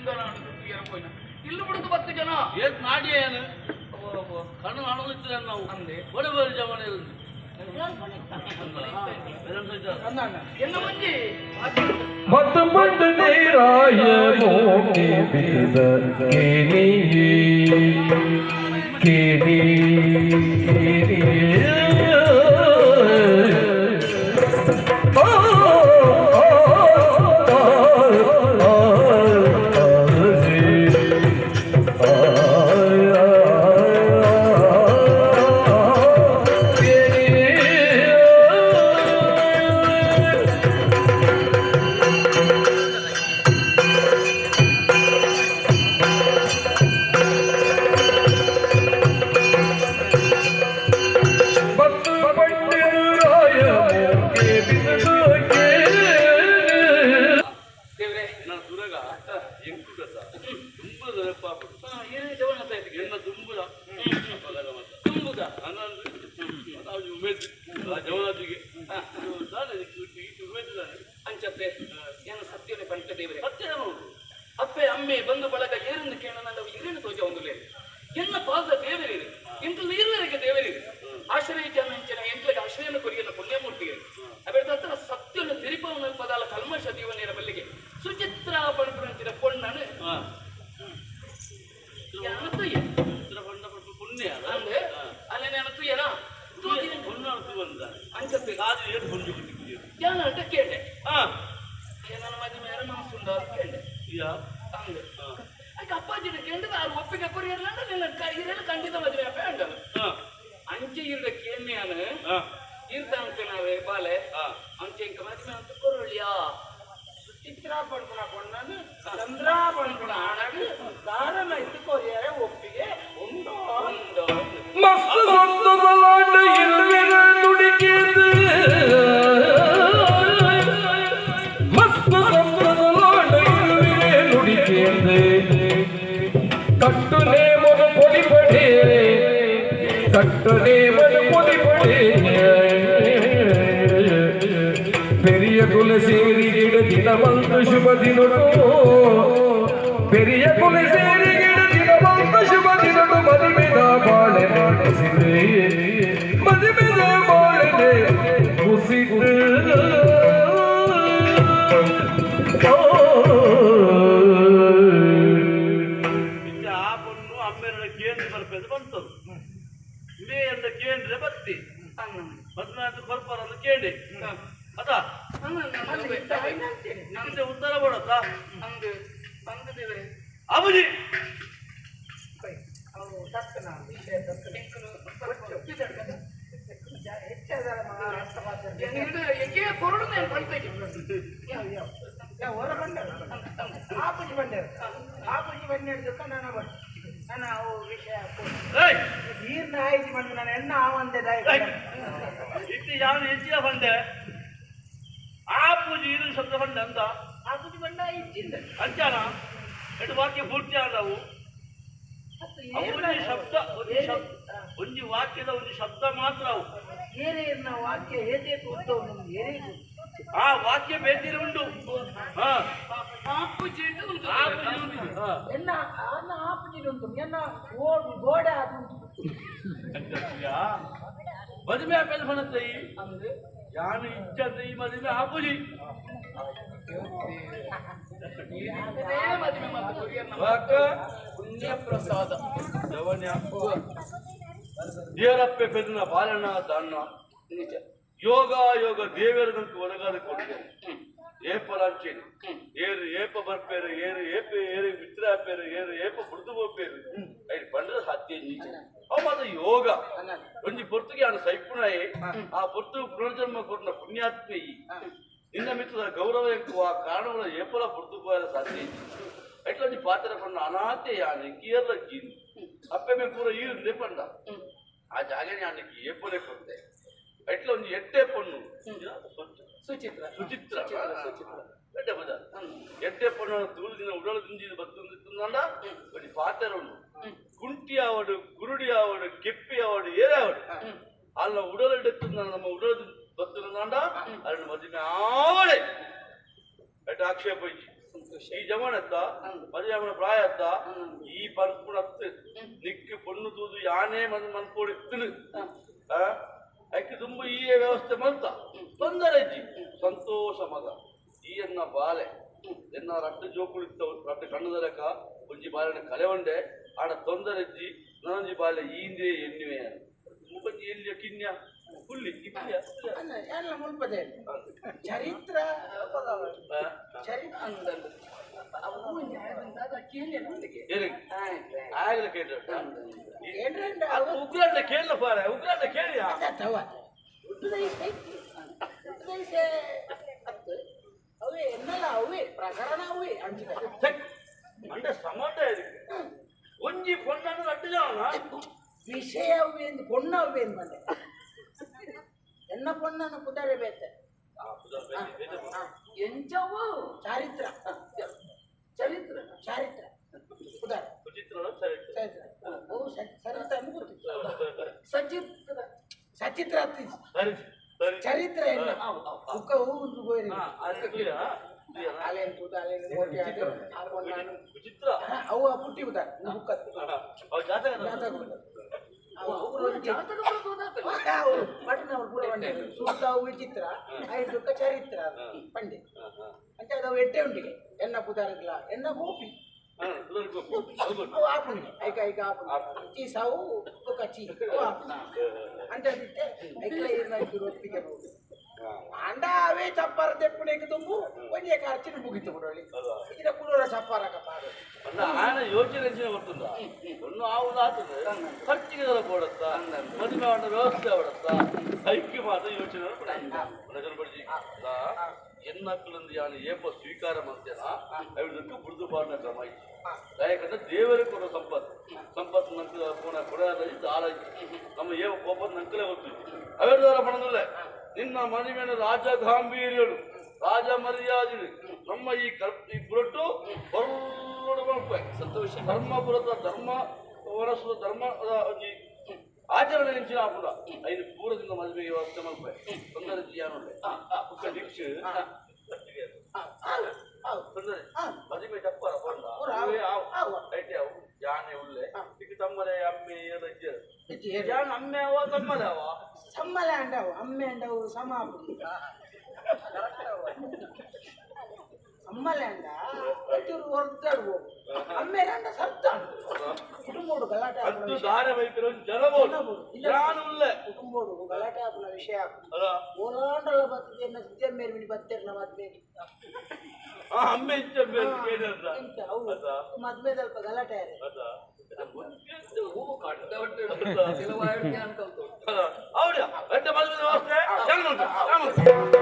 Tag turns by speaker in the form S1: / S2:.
S1: ದುಂದನ ಇಲ್ಲು ಬಿಡುದು 10 ಜನ
S2: ಏತ್ ನಾಡಿ ಏನು ಕಣ್ಣು ನಾಡಲಿತ್ತು ನಾವು ಬಡ ಬಡ ಜಮಾನೆ
S3: ಮತ್ ಮಂಡ ನೀರಾಯ ಮೋಕೆ ಬಿದ ಕೇನಿ ಕೇನಿ
S1: ಅಪ್ಪೆ ಅಮ್ಮೆ ಬಂದು ಬಳಗ ಏರನ್ನು ಕೇಳೋಣ ಏರೇನು ತೋಜ ಒಂದು ಎನ್ನ ಪಾದ ದೇವರಿರು ಎಂಟಲ್ಲಿ ಇರುವರೆಗೆ ದೇವರಿರು ಆಶ್ರಯ ಜನ ಎಂಟ್ಲಿಗೆ ಆಶ್ರಯನ ಕೊರಿಯನ ಪುಣ್ಯಮೂರ್ತಿಗೆ ಅವೆರಡ ಹತ್ರ ಸತ್ಯನ ತಿರಿಪವನ ಪದಾಲ ಕಲ್ಮಶ ದೀವನೇರ ಬಲ್ಲಿಗೆ ಸುಚಿತ್ರ ಪಣಪುರಂಚಿನ ಪೊಣ್ಣನು
S2: ಪುಣ್ಯ
S1: ಅಂದ್ರೆ ಅಲ್ಲೇ ನಾನು ತುಯ್ಯನಾ ಅಂಚತ್ತೆ ಯಾನ ಅಂತ ಕೇಳ್ದೆ ನನ್ನ ಮದುವೆ ಮೇರೆ ಮನಸ್ಸುಂಡ ಅಂತ ಕೇಳ್ದೆ ಅಂದೆ ಅದಕ್ಕೆ ಅಪ್ಪಾಜಿನ ಕೇಂದ್ರ ಆರು ಒಪ್ಪಿಗೆ ಕೊರಿಯರ್ಲಂಡ ನಿನ್ನ ಇರೆಲ್ಲ ಖಂಡಿತ ಮದುವೆ ಅಪ್ಪ ಅಂಡನು ಅಂಚೆ ಇರ್ದ ಕೇನ್ಯಾನು ಇರ್ತ ಅಂಕನಾವೆ ಬಾಲೆ ಅಂಚೆ ಇಂಕ ಮದುವೆ ಅಂತ ಕೊರಳಿಯಾ
S4: ಸುಚಿತ್ರ ಪಡ್ಕೊಣ ಕೊಂಡನು ಚಂದ್ರ ಪಡ್ಕೊಣ ಆಣಾಗ ದಾರನ ಇತ್ತು ಕೊರಿಯರೆ ಒಪ್ಪಿಗೆ ಉಂಡೋ
S1: ಉಂಡೋ
S3: ಮಸ್ತ್ ಸಂತಸಲಾಂಡ ಇರುವಿನ ನುಡಿಕೇಂದು ಮಸ್ತ್ ಸಂತಸಲಾಂಡ ಇರುವಿನ ನುಡಿಕೇಂದು ಕಟ್ಟುನೇ ಮನು ಪೊಡಿಪಡೆ ಕಟ್ಟುನೇ ಮನು ಪೊಡಿಪಡೆ பெரிய குலசேரி தினமந்து சுப தினோ பெரிய குலசேரி தினமந்து சுப தினோ மதுமித ಬಾಳೆ ಮಾಡಿಸಿದೆ ಮದುಮೆದ ಬಾಳೆ ಕುಸಿತು
S2: ಆ ಪೊಣ್ಣು ಅಮ್ಮೇರ ಕೇಂದ್ರ ಬರ್ಪೇದು ಬಂತದ್ದು ಇದೇ ಎಂದ ಕೇಂದ್ರ ಬತ್ತಿ ಮದ್ವೆ ಅಂತ ಕೊರ್ಪರ ಕೇಂದ್ರ ಅದ ನಿಮಗೆ ಉತ್ತರ ಕೊಡತ್ತಾ
S1: ಅಂದು ಅಂದು ದೇವರೇ
S2: ಅಬುಜಿ
S4: ಅವು ತಕ್ಕನ ವಿಷಯ ತಕ್ಕನ ಹೊರ ಬಂಡ ಆಪುಜಿ ಬಂಡೇರು ಆಪುಜಿ ಬಂಡೇರ್ದಕ್ಕ ನಾನು ಬಂಡೆ ನಾನು ಅವು ವಿಷಯ ನೀರ್ನ ಆಯ್ತು ಬಂದು ನಾನು ಎಣ್ಣ ಆವಂದೆ
S2: ಇಟ್ಟು ಯಾವ ಹೆಚ್ಚಿನ ಬಂಡೆ ಆ ಪೂಜೆ ಇದು ಶಬ್ದ ಬಂಡೆ ಅಂತ
S4: ಆ ಪೂಜೆ ಬಂಡ ಇಚ್ಚಿಂದ
S2: ಅಂಚಾನ ಎಟ್ಟು ವಾಕ್ಯ ಪೂರ್ತಿ ಆದವು ಶಬ್ದ ಒಂದು ವಾಕ್ಯದ ಒಂದು ಶಬ್ದ ಮಾತ್ರ ಅವು
S4: ಏನೇರ್ನ ವಾಕ್ಯ ಏತೇತು ಉದ್ದ ನಮ್ಗೆ ಏನೇ
S2: ಆ ವಾಕ್ಯ ಬೇತಿರು ಉಂಟು
S4: ಎನ್ನ ಅನ್ನ ಆಪುಜಿ ಉಂಟು ಎನ್ನ ಓಡು ಗೋಡೆ ಅದು ಉಂಟು
S2: ಮದುವೆ ಆಪೇಲ್ ಬಣತ್ತೈ ಯಾನು ಇಚ್ಛಂದ ಈ ಮದುವೆ ಆಪುಜಿ
S1: ಪುಣ್ಯ ಪ್ರಸಾದ
S2: ದೇವರಪ್ಪೆ ಪೆದಿನ ಬಾಲಣ್ಣ ದಾಣ್ಣ
S1: ನಿಜ
S2: ಯೋಗ ಯೋಗ ದೇವರದಂತ ಒದಗಾದ ಕೊಡ್ತೇನೆ ಏಪಲಾಂಚೇನಿ ಏರು ಏಪ ಬರ್ಪೇರು ಏರು ಏಪ ಏರು ಮಿತ್ರ ಆಪೇರು ಏರು ಏಪ ಬುಡ್ದು ಹೋಗ್ಪೇರು ಐದು ಬಂದ್ರೆ ಸಾಧ್ಯ ಅವ ಮಾತ್ರ ಯೋಗ ಒಂಜಿ ಪೊರ್ತುಗೆ ಅವನ ಸೈಪುಣಾಯೆ ಆ ಪೊರ್ತು ಪುನರ್ಜನ್ಮ ಕೊಟ್ಟ ಪುಣ್ಯಾತ್ಮೆ ನಿನ್ನ ಮಿತ್ರದ ಗೌರವ ఎక్కువ ಆ ಕಾರಣಗಳ ಏಪಲ ಬುಡ್ದು ಹೋಗಲ ಸಾಧ್ಯ ఎట్లా నీ పాత్ర పడిన అనాథే యానికి ఏర్లక్కింది అప్పే మేము పూర ఈరు పండ ఆ జాగాని ఆనకి ఏ పొలే కొట్టే ఎట్లా ఉంది ఎట్టే పొన్ను
S1: ಸುಚಿತ್ರ
S2: ಸುಚಿತ್ರ ಎಡ್ಡೆ ಬದ ಎಡ್ಡೆ ಪೊಣ್ಣು ದೂರ ದಿನ ಉಡಲು ದಿಂಜಿದ ಬತ್ತುಂದ ಒಂದು ಪಾತ್ರ ಉಂಡು ಕುಂಟಿ ಆವಡು ಕುರುಡಿ ಆವಡು ಕೆಪ್ಪಿ ಆವಡು ಏರೇ ಆವಡು ಅಲ್ಲ ಉಡಲು ಎಡುತ್ತುಂದ ನಮ್ಮ ಉಡಲು ಬತ್ತುಂದ ಅದನ್ನು ಮದುವೆ ಆವಡೆ ಎಟ್ಟ ಆಕ್ಷೇಪ ಇಜ್ಜಿ. ಈ ಜಮಾನತ್ತ ಮದುವೆ ಪ್ರಾಯತ್ತ ಈ ಪನ್ಪುಣತ್ತು ನಿಕ್ಕು ಪೊಣ್ಣು ತೂದು ಯಾನೇ ಮನ್ ಮನ್ಪೋಡಿತ್ತು ಐಕ್ಕೆ ತುಂಬ ಈ ವ್ಯವಸ್ಥೆ ಮಲ್ತ ತೊಂದರೆ ಇಜ್ಜಿ ಸಂತೋಷ ಮಗ ಈ ಎನ್ನ ಬಾಲೆ ಎನ್ನ ರಟ್ಟು ಜೋಕುಳಿತ್ತ ರಟ್ಟು ಕಣ್ಣುದಲಕ ಒಂಜಿ ಬಾಲೆನ ಕಲೆವಂಡೆ ಆಡ ತೊಂದರೆ ಇಜ್ಜಿ ನನೊಂಜಿ ಬಾಲೆ ಈಂದೇ ಎನ್ನುವೆ ಮುಖಂಜಿ ಎಲ್ಲಿಯ ಕಿನ್ಯ ಹುಲ್ಲಿ ಇಪ್ಪಿಯ
S4: ಎಲ್ಲ ಮುಲ್ಪದೆ ಚರಿತ್ರ ಚರಿತ್ರ
S2: ಆಗಲೇ ಕೇಳಿ ಉಗ್ರಾಂಡ ಕೇಳಲ್ಲ ಪಾರೆ ಉಗ್ರಾಂಡ ಕೇಳಿಯಾ
S4: ಅವೇ ಎನ್ನಲ್ಲ ಅವೇ ಪ್ರಕರಣ ಅವೇ ಅಂಚಿದ
S2: ಅಂಡ ಸಮಾಟ ಇದಕ್ಕೆ ಒಂಜಿ ಪೊಣ್ಣನ್ನು ರಟ್ಟು ಜಾವನ
S4: ವಿಷಯ ಅವೇ ಎಂದು ಪೊಣ್ಣ ಅವೇ ಎಂದು ಬಂದೆ ಎನ್ನ ಪೊಣ್ಣನ್ನು ಪುದರೆ ಬೇತೆ
S1: ಎಂಚವು
S4: ಚಾರಿತ್ರ
S1: ಚರಿತ್ರ
S4: ಚಾರಿತ್ರ ಪುದರೆ
S2: ವಿಚಿತ್ರ ಚರಿತ್ರ
S4: ಓ ಸರಿತ್ರ ಗೊತ್ತಿತ್ತು
S1: ಸಚಿತ್ರ
S4: ಸಚಿತ್ರ ಚರಿತ್ರ ಎನ್ನ ಬುಕ್ಕ ಹೂ ಗೋರಿ ಅಲೇನು ಪುದ ಅಲೇನು ಮೋಟಿ ಆ ಪೊಣ್ಣನು
S2: ವಿಚಿತ್ರ
S4: ಅವು ಪುಟ್ಟಿ ಉದಾರ ಬುಕ್ಕತ್ತು
S2: ಜಾತಕ
S4: ಪಟ್ಟಣವ್ರು ಪೂರ ಬಂಡೆ ಸುತ್ತ ವಿಚಿತ್ರ ಐದು ಚರಿತ್ರ ಪಂಡೆ ಅಂತ ಅದು ಎಟ್ಟೆ ಉಂಟಿಗೆ ಎನ್ನ ಪುದಾರಗ್ಲ ಎನ್ನ ಗೋಪಿ ಅವು ಆಪುಣಿಗೆ ಐಕ ಐಕ ಆಪುಣ ಚೀ ಸಾವು ಬೊಕ್ಕ ಚೀ ಅವು ಆಪುಣ ಅಂತ ಅದಿತ್ತೆ ಐಕ್ಲ ಏನಾಯ್ತು ರೊಟ್ಟಿಗೆ ಅಂಡ ಅವೇ ಚಪ್ಪಾರ ತೆಪ್ಪುನೆಗೆ ತುಂಬು ಒಂಜೇ ಖರ್ಚಿನ ಮುಗಿತು ಬಿಡೋಳಿ ಇದರ ಕುಲೋರ ಚಪ್ಪಾರಕ ಪಾರು
S2: ಆನ ಯೋಚನೆ ಬರ್ತದ ಒಂದು ಆವುದ ಆತದೆ ಖರ್ಚಿಗೆ ಕೊಡತ್ತ ಮದುವೆ ಮಾಡೋ ವ್ಯವಸ್ಥೆ ಅವಡತ್ತ ಐಕ್ಯ ಮಾತ್ರ ಯೋಚನೆ ಪಡಿಸಿ ಎನ್ನಕ್ಕಳಿಂದ ಯಾನು ಏಪ ಸ್ವೀಕಾರ ಮಾಡ್ತೇನ ಐದಕ್ಕೆ ಬುಡ್ದು ಪಾಡನ ಕ್ರಮ ಇತ್ತು ಯಾಕಂದ್ರೆ ದೇವರೇ ಕೊಡೋ ಸಂಪತ್ತು ಸಂಪತ್ತು ನಂಗೆ ಪೋಣ ಕೊಡೋದಾಗಿ ದಾರಾಜಿ ನಮ್ಮ ಏವ ಕೋಪದ ನಂಕಲೇ ಗೊತ್ತು ಅವೆರದಾರ ಪಣದಲ್ಲೇ ನಿನ್ನ ಮನೆಮೇಲೆ ರಾಜ ಗಾಂಭೀರ್ಯಡು ರಾಜ ಮರ್ಯಾದೆ ನಮ್ಮ ಈ ಈ ಬುರಟು ಹೊರಡು
S1: ಸಂತೋಷ
S2: ಧರ್ಮಪುರದ ಧರ್ಮ ವರಸುವ ಧರ್ಮ ಆಚರಣೆ ನೆಂಚಿನ ಆಪುರ ಐದು ಪೂರದಿಂದ ಮದುವೆಗೆ ವ್ಯವಸ್ಥೆ ಮಾಡ್ಬೇಕು ತೊಂದರೆ ಜಿಯಾನುಳ್ಳೆ ದೀಕ್ಷೆ ತೊಂದರೆ ಮದುವೆ ಚಪ್ಪರ ಬಂದ ಐಟೆ ಅವು ಯಾನೆ ಉಳ್ಳೆ ಈಗ ತಮ್ಮಲೆ ಅಮ್ಮೆ ಏನು ಯಾನ್ ಅಮ್ಮೆ ಅವ ತಮ್ಮಲೆ ಅವ
S4: ಸಮ್ಮಲೆ ಅಂಡವು ಅಮ್ಮೆ ಅಂಡವು ಸಮ ಸಮ್ಮಲೆ ಅಂಡ ಒಂಚೂರು ಹೊರತಾಡು ಅಮ್ಮೆ ಅಂಡ ಸರ್ತಾಡು ಕುಟುಂಬೋಡು ಗಲಾಟೆ
S2: ಅಂತು ದಾರೆ ಬೈಪಿರೋ ಜನಬೋದು ಯಾನು ಉಳ್ಳೆ
S4: ಕುಟುಂಬೋಡು ಗಲಾಟೆ ಆಪುನ ವಿಷಯ ಓಲಾಂಡಲ ಬರ್ತದೆ ಎನ್ನ ಸಿದ್ದಮ್ಮೇರು ಮಿನಿ ಬತ್ತೇರ್ನ ಮದ್ವೆ
S2: ಅಮ್ಮೆ ಇಚ್ಚಮ್ಮೇರು ಕೇಳಿದ್ರ
S4: ಎಂತ ಅವು ಮದ್ವೆ ಸ್ವಲ್ಪ ಗಲಾಟೆ ಯಾರು
S1: ಕೆಲವು
S2: ಹೌದಾ ಮದುವೆ ವ್ಯವಸ್ಥೆ